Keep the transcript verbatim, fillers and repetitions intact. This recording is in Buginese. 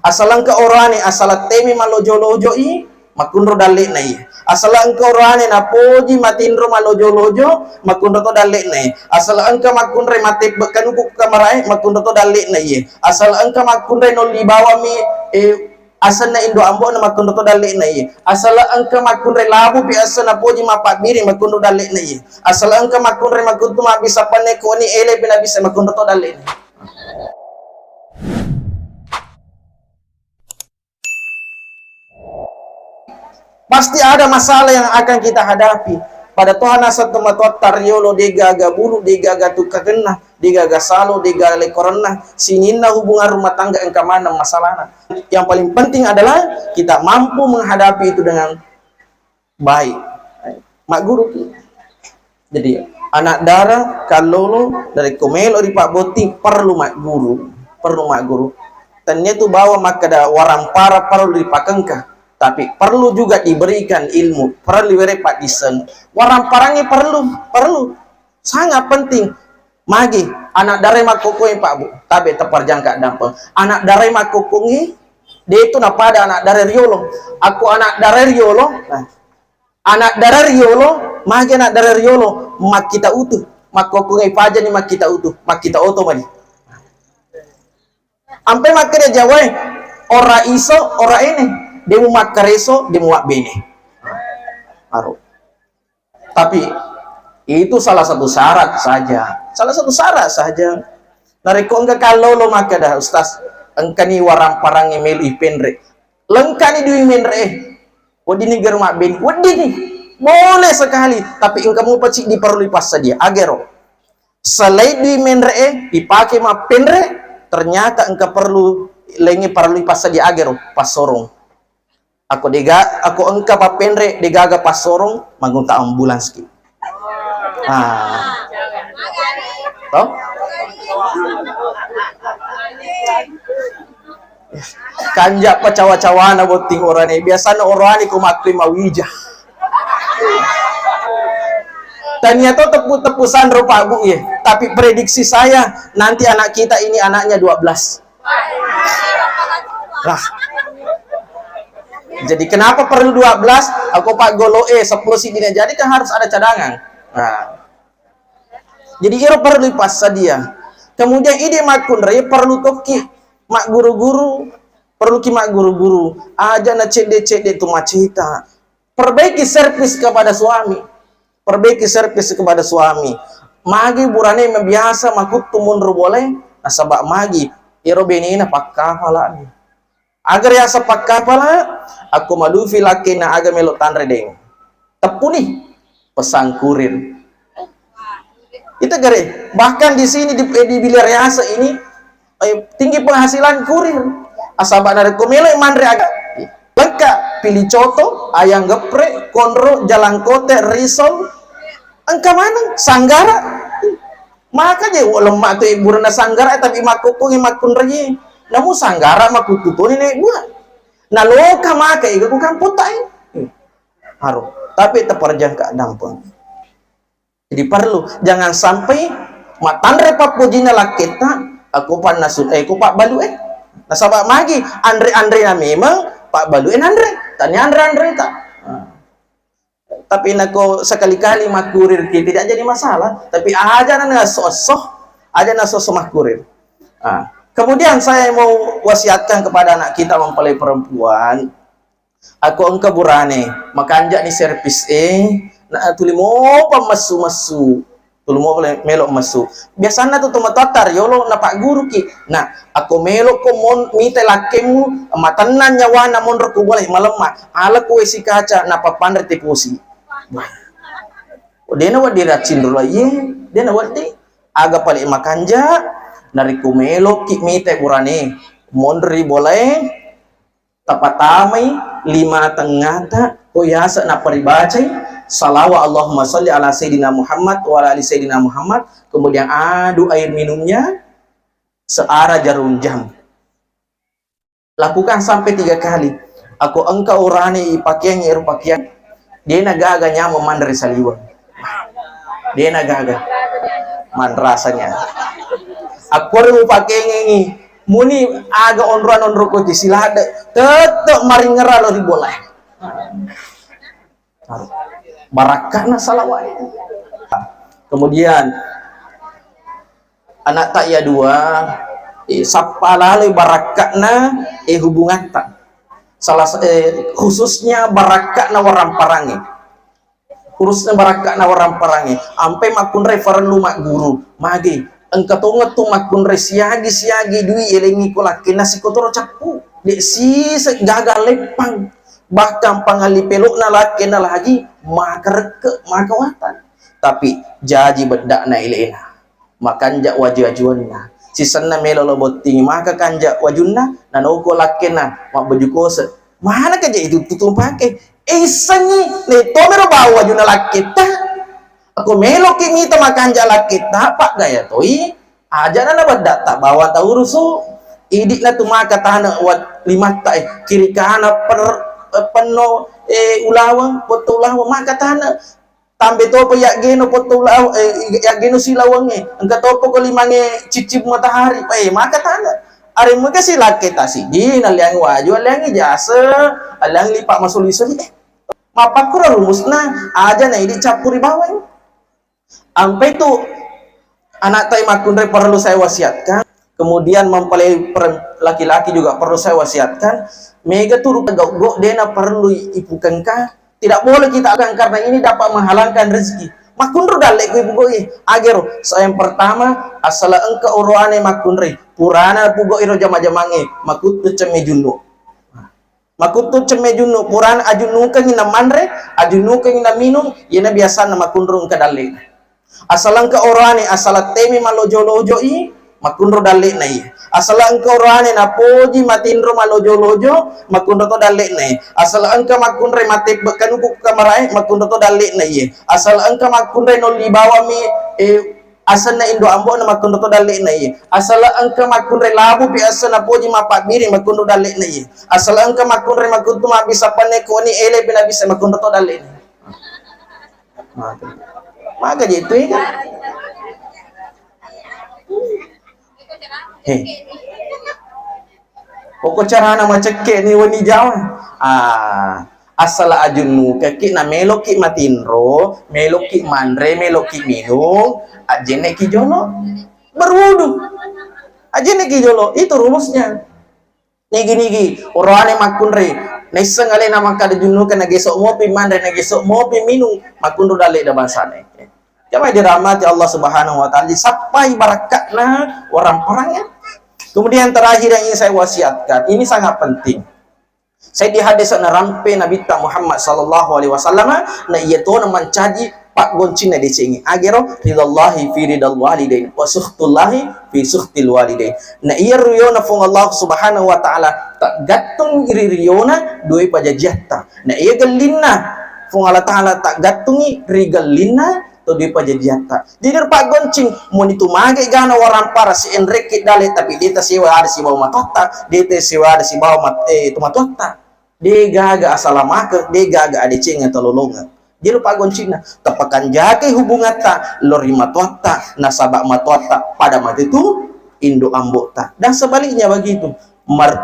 Asal engka orane, asal temi malojo-lojoi, makkunro dalle'na iye. Asal engka orane napoji matinro malojo-lojo, makkunro to dalle'na iye. Asal engka makkunrai matebbe kanuku kamarae, makkunro to dalle'na iye. Asal engka makkunrai nolli bawammi, eh, asenna indo ambo'na, makkunro to dalle'na iye. Asal engka makkunrai labupi asenna poji mappabbiri, makkunro dalle'na iye. Asal engka makkunrai makkuntu mabbissa penne koni elepi nabissa, makkunro to dalle'na iye. Pasti ada masalah yang akan kita hadapi. Pada toha naseng tomatoatta riolo, degaga bulu, degaga tukkakenna, degaga salo, degaga lekorenna, sininna hubungan rumah tangga engka maneng masalahna. Yang paling penting adalah kita mampu menghadapi itu dengan baik. Magguruki. Jadi, anak dara, kallolo, narekko melo ripabbotting, perlu magguru, perlu magguru. Tennia tu bawa makkeda warampara perlu ripakengka, tapi perlu juga diberikan ilmu, perlu iwereng paddisseng. Waramparangnya perlu, perlu. Sangat penting. Magi, anak dara makkokkoe, Pak Bu, tabe teperjangka dampeng. Anak dara makkokkongi, de tu napada anak dara riolo. Aku anak dara riolo, nah, anak dara riolo, magi anak dara riolo, makkita utu, makkokkongi pajani makkita utu, makkita oto mani. Ampe makkeda Jawae, ora iso, ora ene, demu makkareso, demu mabbene. Aro. Tapi itu salah satu syarat saja. Salah satu syarat saja. Narekko engka kallolo makkeda, "Ustaz, engkani waramparangnge melu ipenre." Lengkani dui menre e. Weddini gero mabbeni? Weddini. Boleh sekali, tapi engka mupa ciddi perlu dipassadia. Agero. Selain dui menre e dipake mappenre, ternyata engka perlu laingnge perlu dipassadia, agero, passorong. Ako dega, ako engka pappenre degaga passorong, maggunta ambulans ki. Ah. Toh? Kanja pa cawa-cawana botting orane. Biasana orane ko makkui mawija. Tania to teppu-teppu sanro Pak Bu ye. Tapi prediksi saya nanti anak kita ini anaknya dua belas. Nah. Jadi kenapa perlu dua belas? Aku pak golo eh sepuluh sidina. Jadi kan harus ada cadangan. Nah. Jadi iro perlu dipassadia. Kemudian ide makkunrai perlu tokki magguru-guru, perlu ki magguru-guru. Aja na cedde-cedde tu macita. Perbaiki servis kepada suami. Perbaiki servis kepada suami. Magi burane mabiasa makuttu monro bolae, nasaba magi ero benena pakkapalani. Aga riaseng pakkapala, akko malufi lakkenna aga melo tanre deng. Teppuni, pesan kurir. Itu gare, bahkan di sini di, di Bilareasa ini, eh, tinggi penghasilan kurir. Asaba narekko melo manre aga, lengkap, pili coto, ayam geprek, konro, jalangkote, risol, engka maneng, sanggara. Maka je, lemma tu iburana sanggara, tapi makkukkungi makkunrai. Namu sanggara makkuttu toni naik buah. Naloka maka ega ku kamputta e. Haro. Tapi teperjangka dampeng. Jadi perlu, jangan sampai matanre pappojina lakketta, aku pannasu, eh, ku pabbalu eh. Nasaba magi, anre-anrena memang pabbalu eh nanre. Tani anre-anre ta. Nah. Tapi nako sekali-kali makkurir ki tidak jadi masalah. Tapi aja na esso-esso, aja na esso-esso makkurir. Ah. Kemudian saya mau wasiatkan kepada anak kita mempelai perempuan, Akko engka burane, makanja'ni servis e, na tuli mopa messu-messu, tuli mopa le-, melo messu. Biasanna tu tomatoatta riolo napagguruki. Nah, akko melokko mon-, mitai lakkemmu, matennang nyawana monro ku bolae malemma, alako wesi kaca napappanre teposi. Wah. Dena wedding raccinro laiye, dena wedding. Aga pale makanja, narekko meloki mitai burane, monri bolae, tapatamai lima tengngata, ko yaseng nappa ribacai salawat Allahumma salli ala Sayyidina Muhammad wa ala ali Sayyidina Muhammad, kemudian aduk air minumnya searah jarum jam. Lakukan sampai tiga kali. Ako engka urane ipakeang ero pakeang, dena gaga nyameng manre saliweng. Dena gaga. Manrasanya. Akkoro mupakengengi Muni aga onroan onro koti siladde, tetep maringera lo ri bola. Barakka'na salawat. Kemudian, anakta iya dua, eh, sappa laloi barakka'na, eh, hubungatta. Salah sa-, eh, khususnya barakka'na waramparangnge. Khususnya barakka'na waramparangnge. Ampai makkunrai farellu magguru. Magi, engka tongeng tu makkunrai siagi-siagi dui elengi ko lakkenna sikotoro cappu. Dek siseng gaga leppang. Bahkan pangalli pelokna lakkenna lagi maka rekke, maka watan. Tapi jaji beddakna elena. Makanja waju-wajuanna. Sisenna melo lo botting maka kanja wajunna, nanoko lakkenna mabbaju kose. Mana kaja itu tutung pake? Eh, issengi, ne tomero bawa wajunna lakketta. Ako meloki mita makanja lakketta, pak gaya toi. Aja na bedda tak bawa tau rusu. Idik na tu maka tana wat limatta, eh, kiri kana per, eh, penno, eh, ulaweng, potto ulaweng maka tana. Tambe topa yaggeno potto ula-, eh, yaggeno silawengnge. Engka topa ko limangnge ciccing matahari. Eh, maka tana. Are mega silakke tasidi, nalliang waju, alliang jase, alliang lipa masuli-suli. Eh, mappakkuro rumusna, aja na idi cappuri bawang. Ampe tu anak tai makkunrai perlu saya wasiatkan. Kemudian mempelai per-, laki-laki juga perlu saya wasiatkan. Mega turu gau-gau dena perlu ipukengka. Tidak boleh kita akan karena ini dapat menghalangkan rezeki. Makkunro dalle ku ibu goi. Agero, so yang pertama, asal engka oroane makkunrai. Purana pugo iro jama-jamange, makuttu cemme junnu. Makuttu cemme junnu, purana ajunnukengngi na manre, ajunnukengngi na minung, iyena biasanna makkunro engka dalle. Asal engka oroane, asal temi malojo-lojoi, makkunro dalle'na iye. Asal engka oroane napoji matinro malojo-lojo, makkunro to dalle'na iye. Asal engka makkunrai matebbe kanuku kamarae, makkunro to dalle'na iye. Asal engka makkunrai nolli bawammi, eh, asenna indo ambo'na, makkunro to dalle'na iye. Asal engka makkunrai labupi asenna poji mappabbiri, makkunro dalle'na iye. Asal engka makkunrai makkuntu mabbissa penne koni elepi nabissa, makkunro to dalle'na iye. Maka. Maka je itu ya. He. Pokok carana macekke ni wani jawa. Ah, asal ajunnukekki na meloki matinro, meloki manre, meloki minung, ajenneki jolo. Berwudu. Ajenneki jolo. Itu rumusnya. Nigi-nigi, oroane makkunrai, naisseng alena makkada junnuka, nageso mopi manre, nageso mopi minung, makkunro dalle da bangsana. Jamaah dirahmati Allah Subhanahu wa Ta'ala, disappai barakka'na orang perangnya. Kemudian terakhir yang ingin saya wasiatkan, ini sangat penting. Saya di hadis narampe Nabitta Muhammad sallallahu alaihi wasallam, na iya tona mancaji paggoncinna decengi. Agero, ridallahi fi ridal walidain, wa sukhtullahi fi sukhtil walidain. Na iya riona Fuang Allah Subhanahu wa Ta'ala, taggattung ri riona dua pajajiatta. Na iya gellinna Fuang Allah Ta'ala, taggattungi ri gellinna to dua pajajiatta. Jadi paggoncing, moni tu mage gana warampara si enrekki dale, tapi deta sewa ada sibawa matotta, deta sewa ada sibawa mat-, eh, tomatotta. De gaga asalamakeng, de gaga adecengeng talolongeng. Jelo paggoncinna, tapakanjake hubungatta lori matoatta, nasaba matoatta pada mate tu indo ambo'ta. Dan sebaliknya begitu. Mar-